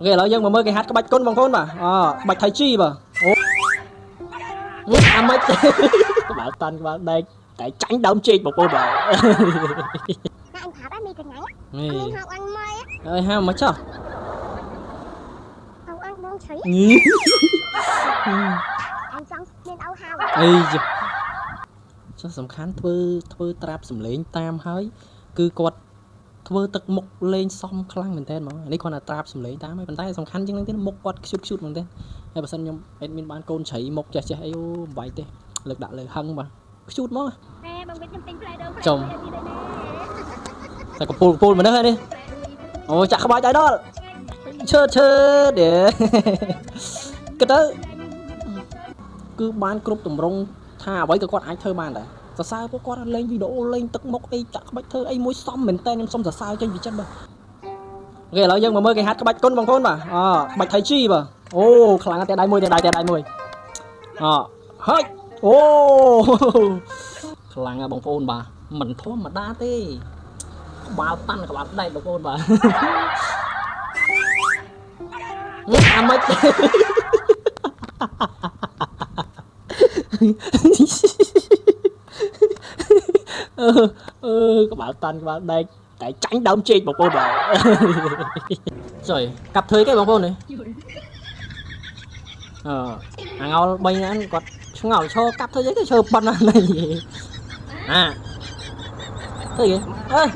OK ឥឡូវយើងមកមើលគេហាត់ក្បាច់គុណបងប្អូនបាទអក្បាច់ថៃជីបាទអូអាម៉េច ក្បាលតាន់ក្បាលដែកតែចាញ់ដើមចេកបងប្អូនបាទ ណាអញប្រាប់ហើយមីកញ្ញា នេះ មានហៅអញមក អើយហាមកចុះ ហៅអញបងជ្រី ញី អញចង់មានឪហៅ អីចុះសំខាន់ធ្វើធ្វើត្រាប់សំលេងតាមហើយ គឺគាត់ធ្វើទឹកមុខលេងសំខ្លាំងមែនតើហ្មងអានេះគ្រាន់តែត្រាប់សំលេងតាមហើយប៉ុន្តែសំខាន់ជាងហ្នឹងទៀតមុខគាត់ខ្ជុតខ្ជុតមែនតើហើយបើសិនខ្ញុំអេដមានបានកូនជ្រីមុខចេះចេះអីអូមិនបាយទេលើកដាក់លើហឹងបាទខ្ជូតហ្មង ណែបងវិទ្យខ្ញុំទិញផ្លែដូង ចំតែកពូលកពូលមនុស្សហើយនេះអូចាក់ក្បាច់ឲ្យដល់ឈើឈើដេគិតទៅគឺបានគ្រប់តម្រង់ថាអ្វីក៏គាត់អាចធ្វើបានដែរសរសើរពួកគាត់លេងវីដេអូលេងទឹកមុខអីចាក់ក្បាច់ធ្វើអីមួយសមមែនតើខ្ញុំសុំសរសើរចេញពីចិត្តបាទ OK ឥឡូវយើងមកមើលគេហាត់ក្បាច់គុណបងប្អូនបាទអក្បាច់ថៃជីបាទអូខ្លាំងណាស់តែដៃមួយតែដៃតែដៃមួយអហើយអូខ្លាំងណាស់បងប្អូនបាទមិនធម្មតាទេក្បាលតាន់ក្បាលដែកបងប្អូនបាទ អាម៉េច អឺអឺក្បាលតាន់ក្បាលដែកតែចាញ់ដើមចេកបងប្អូនបាទ ចុយកាប់ធ្វើគេបងប្អូននេះអឺអាងោល3នាក់គាត់ឆ្ងល់ឈរកាប់ធ្វើអីគេឈើប៉ុណ្ណានេះអាធ្វើអីគេអើយ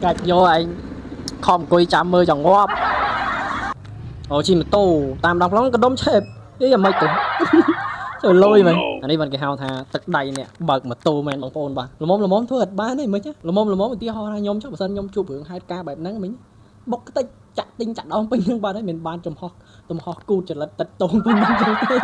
កាច់យកឯងខំអង្គុយចាំមើលចង្ងាប់អូជិះម៉ូតូតាមដងផ្លូវក៏ដុំឆេបអីអាម៉េចទៅ ចូលលុយមែនអានេះបានគេហៅថាទឹកដៃអ្នកបើកម៉ូតូមែនបងប្អូនបាទល្មមល្មមធ្វើអត់បានទេមិញល្មមល្មមឧទាហរណ៍ថាខ្ញុំចុះបើសិនខ្ញុំជួបរឿងហេតុការណ៍បែបហ្នឹងមិញបុកតិចចាក់ទិញចាក់ដងពេញហ្នឹងបាទហើយមិនបានចំហោះទំហោះគូតចលិតតិចតងពេញហ្នឹងចឹងទេ